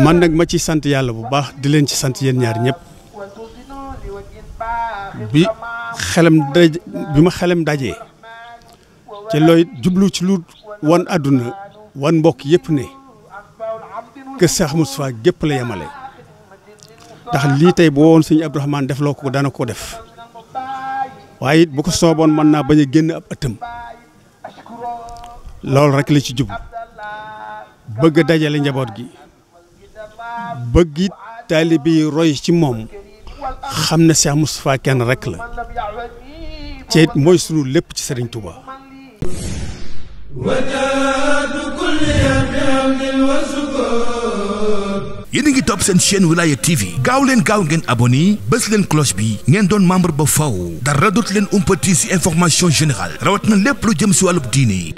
man nag ma ci sant yàlla bu baax di leen ci sant yéen ñaar ñëpp bi ma xelam dajee te looy jublu ci lu wan àdduna wan mbokk yëpp ne kër Cheikh Moustapha gépp la yemale ndax lii tey boo woon sëñ Abdourahmane def loo ko dana ko def waaye it bu ko sooboon mën naa bañ a génn ab ëttam loolu rek la ci jublu bëgg a dajale njaboot gi bëgg it taalibe yi roy ci moom xam ne Cheikh Moustapha kenn rek la te it mooy sunu lépp ci Serigne Touba. yéen a ngi topp seen chaîne Wilaya TV gaaw ngeen abonné bës leen cloche bi ngeen doon membre ba faw dara dootu leen umpati ci information générale rawat na lépp lu jëm ci wàllub diine.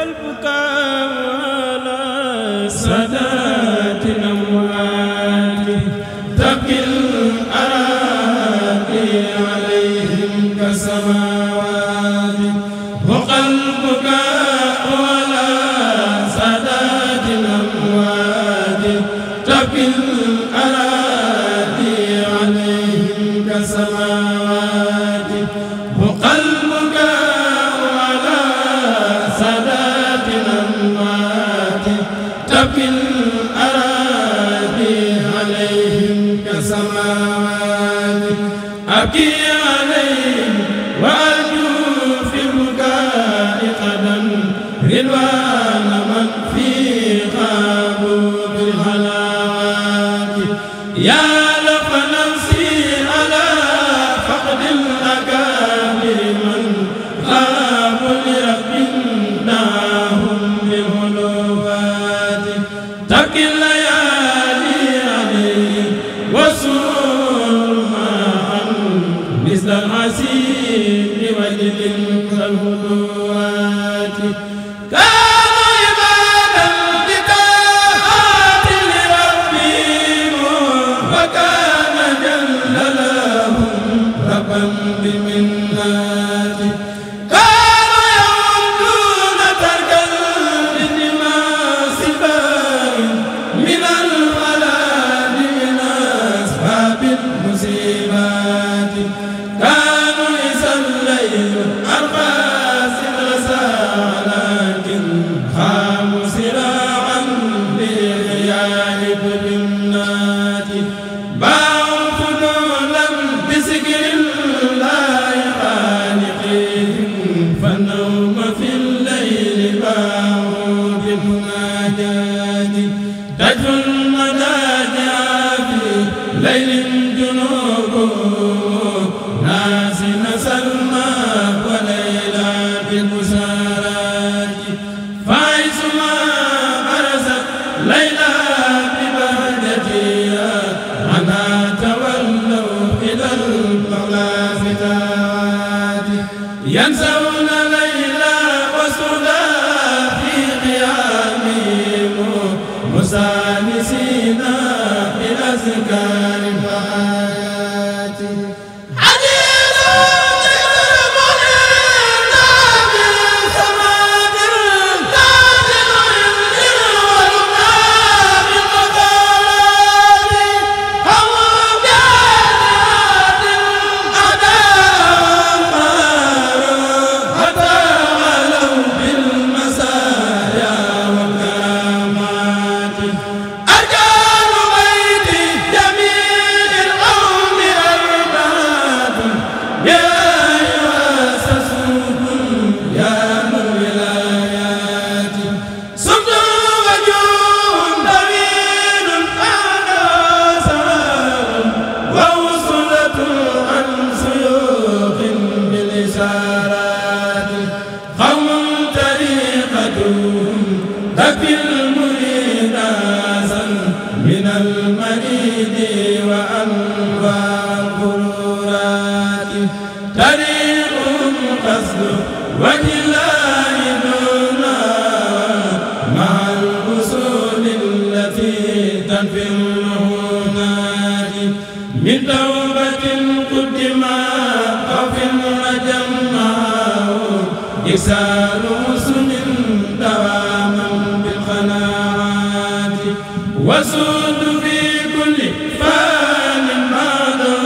وسود في كل فان بعده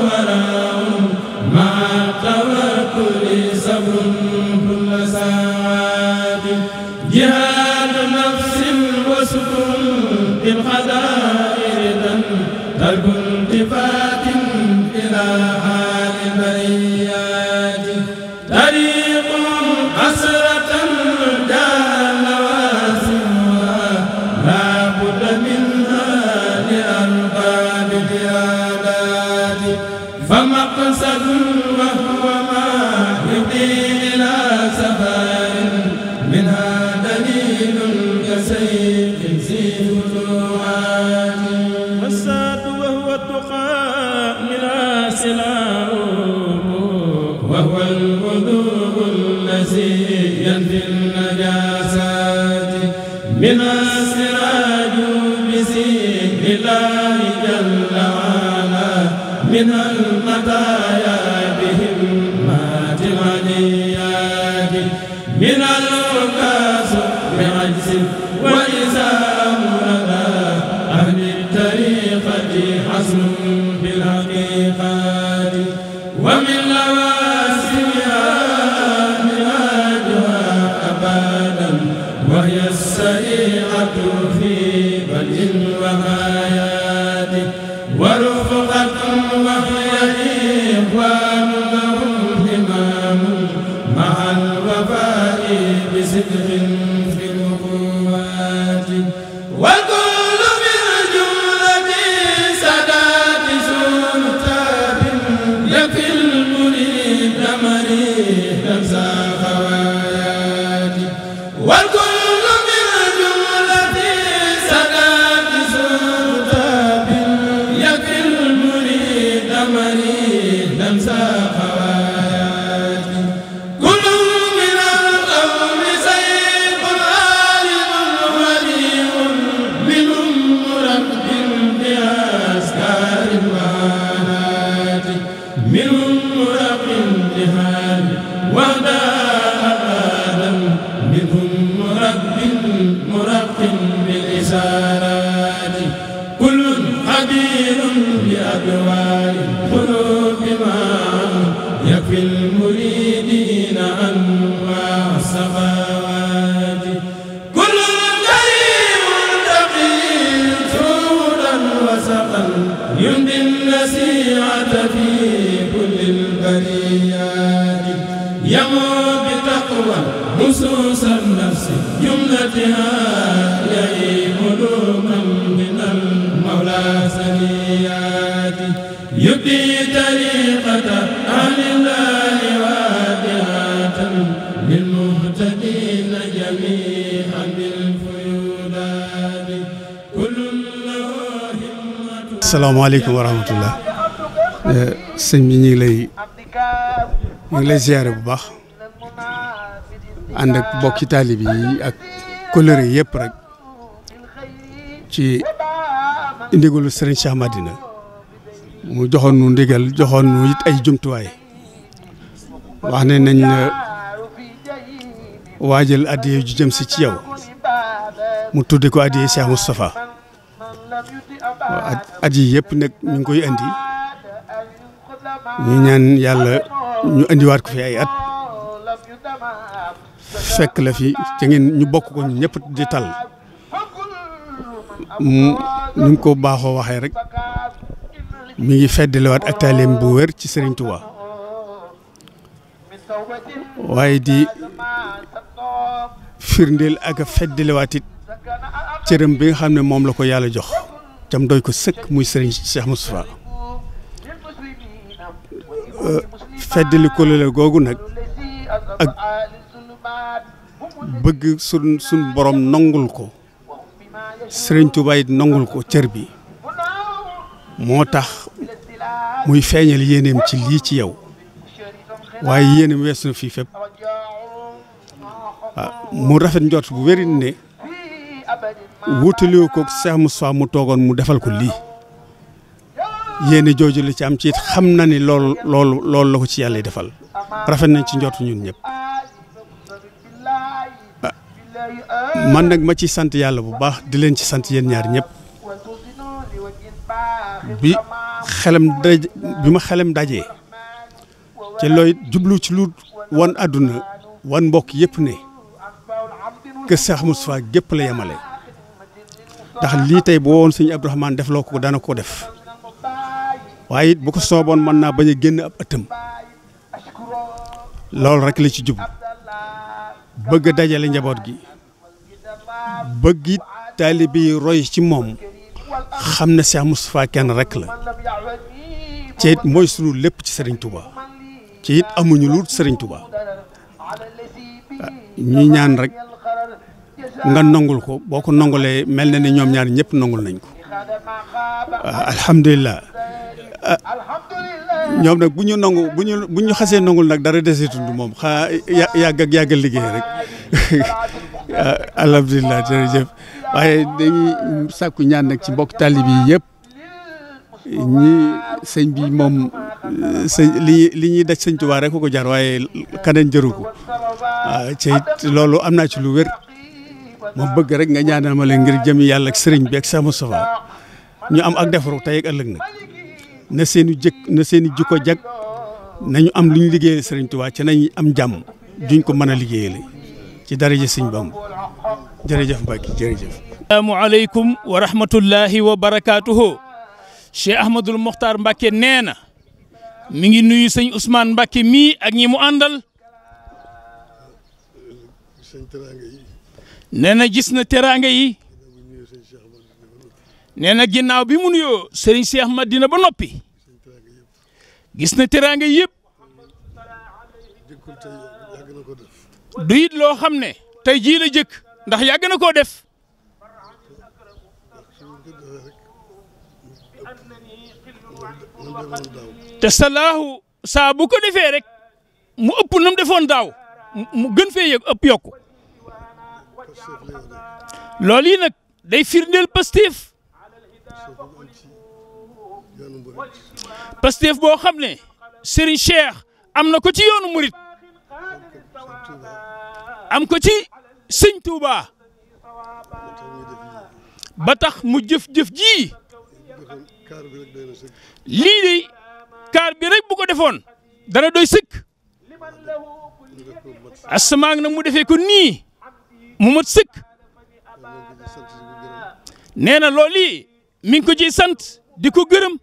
وراء مع التوكل صبر كل ساعات جهاد نفس وسكون بالقضاء رضا ترك التفات إلى حال البريات طريق حسرة جعل واسعها لا بد منها لأرباب الإرادات فمقصد وهو ما يفضي إلى سفر منها دليل كسيف ذي فتوحات والساد وهو التقى منها سلاح وهو الوضوء الذي ينفي النجاسات منها سراج بسم الله جل وعلا منها المطايا بهمات الغنيات منها الوكاس بعجز وإزام لدى أهل الطريقة حسن بالحقيقات ومن لوازمها منهاجها أبدا وهي السريعة في بدء وغايات ورفقة وهي إخوان لهم همام مع الوفاء بصدق في الأخوات والكل من جملة سادات سلطان يكفي المريد مريدا ذا خوايات والكل من جملة سادات سلطان يكفي المريد مريدا ذا خوايات كل من القوم سيف عالم ولي منهم مرب بأسكار وعانات منهم مرب لحال وهداء آدم منهم مرب بالإشارات كل خبير بأدوار القلوب معا يكفي المريدين أنواع السخاوات كل كريم تقي سودا وسقا يمضي النسيعة في كل البريات يمو بتقوى نصوص النفس جملتها يعي علوما من المولى سنيات يبدي طريقة أهل الله وادعة للمهتدين جميعا بالفيودات كل له همة. asalaamaaleykum wa rahmatullah sëñ bi ñu ngi lay ziare bu baax ànd ak bokki taalib yi ak kóllëre yëpp rek ci ndigalu Serigne Cheikh Madina mu joxoon nu ndigal joxoon nu it ay jumtuwaay wax ne nañ la waajal addiye ju jëm si ci yow mu tudde ko addiye Cheikh Moustapha at yi yëpp nag ñu ngi koy andi ñu ñaan yàlla ñu andiwaat ko fi ay at fekk la fi te ngeen ñu bokk ko ñu ñëpp di tal ñu ngi ko baaxoo waxee rek mi ngi feddaliwaat ak taaleem bu wér ci Serigne Touba waaye di firndeel ak a feddaliwaat it cëram bi nga xam ne moom la ko yàlla jox tam doy ko sëkk muy Serigne Cheikh Moustapha feddali ko la googu nag ak bëgg sun borom nangul ko Serigne Touba it nangul ko cër bi moo tax muy feeñal yéeneem ci lii ci yow waaye yéeneem weesu na fii fépp mu rafet njort bu wéri ne wutaliwu ko Cheikh Moustapha mu toogoon mu defal ko lii yéene jooju la ci am ci it xam na ni loolu la ko ci yàlla defal rafet nañ ci njort ñun ñëpp man nag ma ci sant yàlla bu baax di leen ci sant yéen ñaar ñëpp bi ma xelam dajee te looy jublu ci lu wan àdduna wan mbokk yëpp ne kër Cheikh Moustapha gépp la yemale ndax lii tey boo woon sëñ Abdourahmane def loo ko dana ko def waaye it bu ko sooboon mën naa bañ a génn ab ëttam loolu rek la ci jublu bëgg a dajale njaboot gi bëgg it taalibe yi roy ci moom xam ne Cheikh Moustapha kenn rek la ci it mooy sunu lépp ci Serigne Touba ci it amuñu lu Serigne Touba ñi ñaan rek nga nangul ko boo ko nangulee mel na ni ñoom ñaar ñëpp nangul nañ ko alhamdulilah ñoom nag bu ñu xasee nangul nag dara deseetul moom xaa yàggal liggéey rek alhamdulilah jërëjëf waaye dañuy sàkku ñaan nag ci mbokk taalib yi yëpp ñi sëñ bi moom li ñuy daj sëñ Tuubaa rek ko jar waaye kaneen jëru ko waaw ci loolu am naa ci lu wér ma bëgg rek nga ñaanal ma leen ngir jëm yàlla ak sëriñ bi ak Cheikh Moustapha ñu am ak defaru tey ak ëllëg nag na seeni jikko jag nañu am lu ñu liggéeyal sëriñ Tuubaa ci nañ am jàmm duñ ko mën a liggéeyale ci daraja sëñ Bamba jërëjëf Mbacke jërëjëf. assalaamu aleykum wa rahmatullahi wa barakaatuhu. Cheikh Ahmadul Mokhtar Mbacke nee na mi ngi nuyu sëñ Ousmane Mbacke mii ak ñi mu àndal. nee na gis na teraanga yi. nee na ginnaaw bi mu nuyoo Serigne Cheikh Madina ba noppi. gis na teraanga yëpp. du it loo xam ne tey jii la jëkk ndax yàgg na koo def. te salaahu saa bu ko defee rek mu ëpp nam defoon daaw mu gën fee yëg ëpp yokku loolu yi nag day firndeel Pastef boo xam ne Serigne Cheikh am na ko ci yoonu murit am ko ci Sëñ Touba ba tax mu jëf-jëf ji lii de kaar bi rek bu ko defoon dana doy sëkk asamaag nag mu defee ko nii mu mat sëkk nee na loolu yi mi ngi ko ciy sant di ko gërëm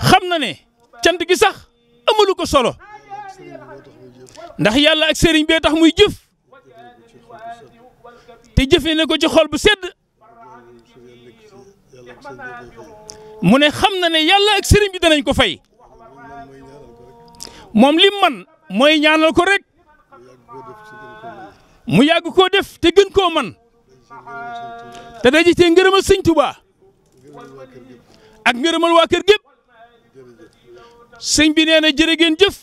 xam na ne cant gi sax amalu ko solo ndax yàlla ak sëriñ bee tax muy jëf te jëfee ne ko ci xol bu sedd mu ne xam na ne yàlla ak sëriñ bi danañ ko fay moom li man mooy ñaanal ko rek mu yàgg koo def te gën koo man te daje te ngërëmal sëñ Tuubaa ak ngërëmal waa kër gépp sëñ bi nee na jërë ngeen jëf.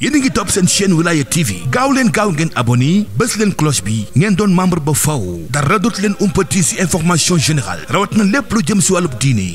yéen a ngi topp seen chaîne Wilaya TV gaaw leen gaaw ngeen abonné bës leen cloche bi ngeen doon membre ba faw dara dootu leen umpati ci information générale rawat na lépp lu jëm ci wàllub diine